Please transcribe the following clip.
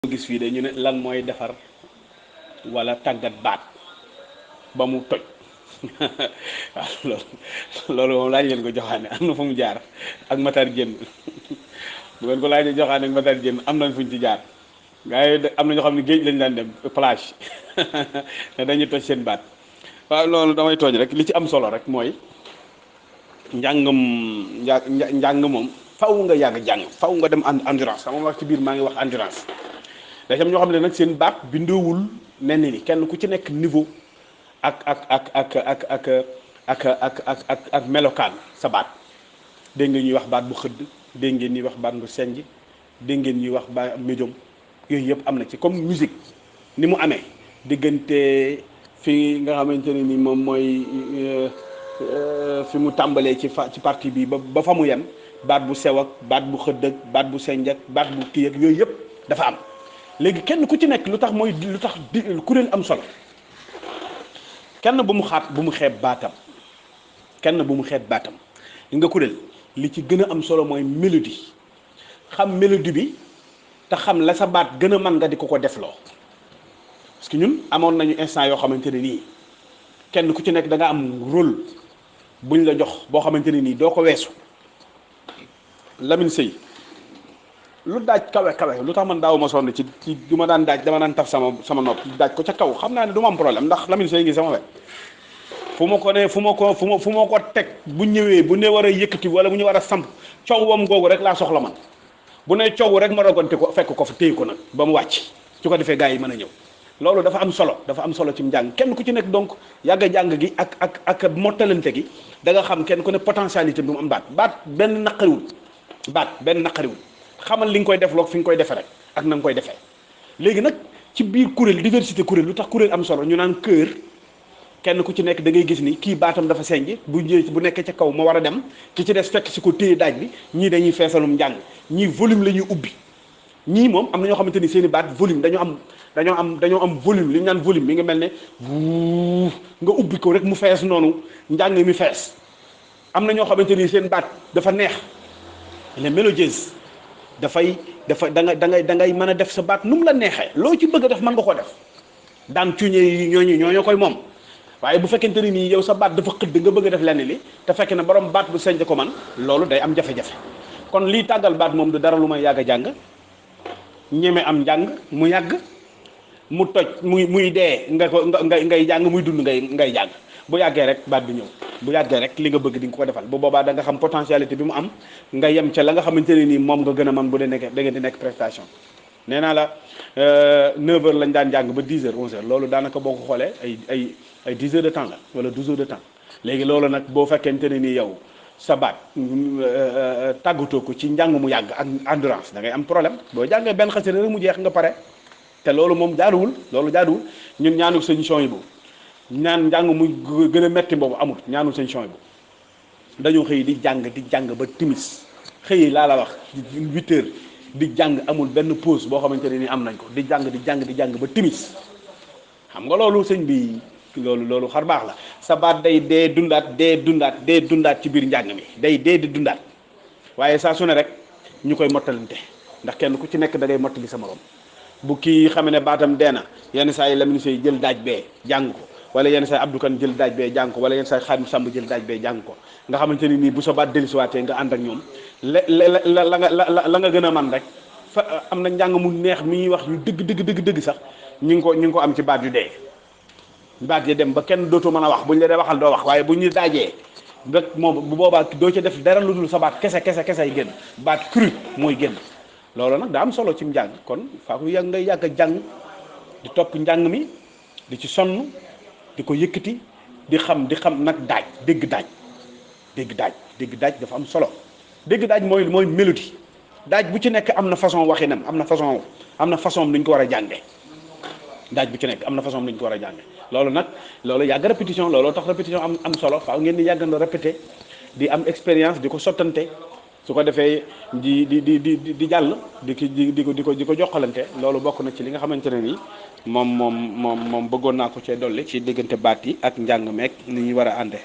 gis fii de ñu ne lan mooy defar wala tàggat baat ba mu toj waaw loolu moom laaj leen ko joxaane am na fu mu jaar ak Matar Diène bu ngeen ko laajee joxaane ak Matar Diène am nañ fuñ ci jaar gars yi am na ñoo xam ne géej lañ daan dem plage te dañuy toj seen baat waaw loolu damay tooñ rek li ci am solo rek mooy njàng moom faw nga yàgg jàng faw nga dem endurance xam nga wax ci biir maa ngi wax endurance dafa am ñoo xam ne nag seen baat bindoowul mel ni kenn ku ci nekk niveau ak melokaan sa baat dégg ngeen ñuy wax baat bu xëdd dégg ngeen ñuy wax baat bu senj dégg ngeen ñuy wax baat médium yooyu yëpp am na ci comme musique ni mu amee diggante fi nga xamante ne ni moom mooy fi mu tàmbalee ci partie bi ba fa mu yem baat bu sew ak baat bu xëdd ak baat bu senj ak baat bu kii ak yooyu yëpp dafa am léegi kenn ku ci nekk lu tax kuréel am solo kenn bu mu xeeb baatam kenn bu mu xeeb baatam nga kuréel li ci gën a am solo mooy mélodie xam mélodie bi te xam la sa baat gën a mën nga di ko defloo parce que ñun amoon nañu instant yoo xamante ne nii kenn ku ci nekk da nga am rôle buñ la jox boo xamante ne nii doo ko weesu Lamine Seye lu daaj kawe lu tax man daaw ma sonn ci du ma daan daaj dama daan taf sama nopp daaj ko ca kaw xam naa ne du ma am problème ndax Lamine Seye ngi sama wet fu ma ko teg bu ñëwee bu ne war a yëkkati wala bu ñu war a samp coow wam googu rek laa soxla man bu ne coow rek ma rogonte ko fekk ko fa téye ko nag ba mu wàcc su ko defee gars yi mën a ñëw loolu dafa am solo ci njàng kenn ku ci nekk donc yàgg jàng gi ak mottalante gi da nga xam kenn ku ne potentialité bi mu am baat benn naqariwul xamal li nga koy def loog fi nga koy defee rek ak na nga koy defee léegi nag ci biir kuréel diversité kuréel lu tax kuréel am solo ñu naan kër kenn ku ci nekk da ngay gis ni kii baatam dafa senj bu nekkee ca kaw ma war a dem ki ci des fekk si ko téye daaj bi ñii dañuy feesalum njàng ñii volume la ñuy ubbi ñii moom am na ñoo xamante ni seen i baat volume dañoo am volume li ñu naan volume mi nga mel ne nga ubbi ko rek mu fees noonu njàng mi fees am na ñoo xamante ni seen baat dafa neex les mélodieuses da ngay mën a def sa baat nu mu la neexee loo ci bëgg a def mën nga ko def daan cuuñe yi ñooñu koy moom waaye bu fekkente ni nii yow sa baat dafa xëdd nga bëgg a def lenn li te fekk na borom baat bu senj ko man loolu day am jafe-jafe kon lii tàggal baat moom du dara lu may yàgg a jàng ñeme am njàng mu yàgg mu toj muy dee ngay jàng muy dund ngay jàng bu yàggee rek baat bi ñëw bu yàggee rek li nga bëgg di nga ko defal bu boobaa da nga xam potentialité bi mu am nga yem ca la nga xamante ne nii moom nga gën a mën bu dee nekk da ngeen di nekk prestation nee naa la 9h lañ daan jàng ba 10h 11h loolu daanaka boo ko xoolee ay 10 heures de temps la wala 12 heures de temps léegi loolu nag boo fekkente ne nii yow sa baat tàggatoo ko ci njàng mu yàgg ak endurance da ngay am problème boo jàngee benn xasida rek mu jeex nga pare te loolu moom jaaduwul ñun ñaanu sëñ son yi boobu ñaan njàng muy gën a metti boobu amul ñaanul sëñ son yi boobu dañoo xëy di jàng ba timis xëy laa la wax 8 heures di jàng amul benn pause boo xamante ne ni am nañ ko di jàng ba timis xam nga loolu sëñ bi loolu xar baax la sa baat day dee dundaat ci biir njàng mi day dee di dundaat waaye saa su ne rek ñu koy mottalante ndax kenn ku ci nekk da ngay mottali sa morom bu kii xamee ne baatam dee na yenn saa yi Lamine Seye jël daaj bee jàng ko wala yenn saa yi Abdou Kane jël daaj bee jàng ko wala yenn saa yi Xaadim Samb jël daaj bee jàng ko nga xamante ni nii bu sa baat dellusiwaatee nga ànd ak ñoom la nga gën a man rek fa am na njàng mu neex mi ñuy wax yu dëgg sax ñu ngi ko am ci baat yu dee baat yi dem ba kenn dootu mën a wax bu ñu la dee waxal doo wax waaye bu ñu daajee rek moom bu boobaa doo ci def dara lu dul sa baat kese yi génn baat cru mooy génn loolu nag daa am solo ci njàng kon faaku ngay yàgg a jàng di topp njàng mi di ci sonn di ko yëkkati di xam nag dégg daaj dafa am solo dégg daaj mooy mélodie daaj bu ci nekk am na façon waxinam am na façon lu ñu ko war a jànge daaj bu ci nekk am na façon lu ñu ko war a jànge loolu yàgg répétition looloo tax répétition am solo faaw ngeen di yàggandoo répété di am expérience di ko sottante su ko defee di jàll di ko jokkalante loolu bokk na ci li nga xamante ne nii moom bëggoon naa ko cee dolli ci diggante baat yi ak njàng meek ni ñuy war a ànde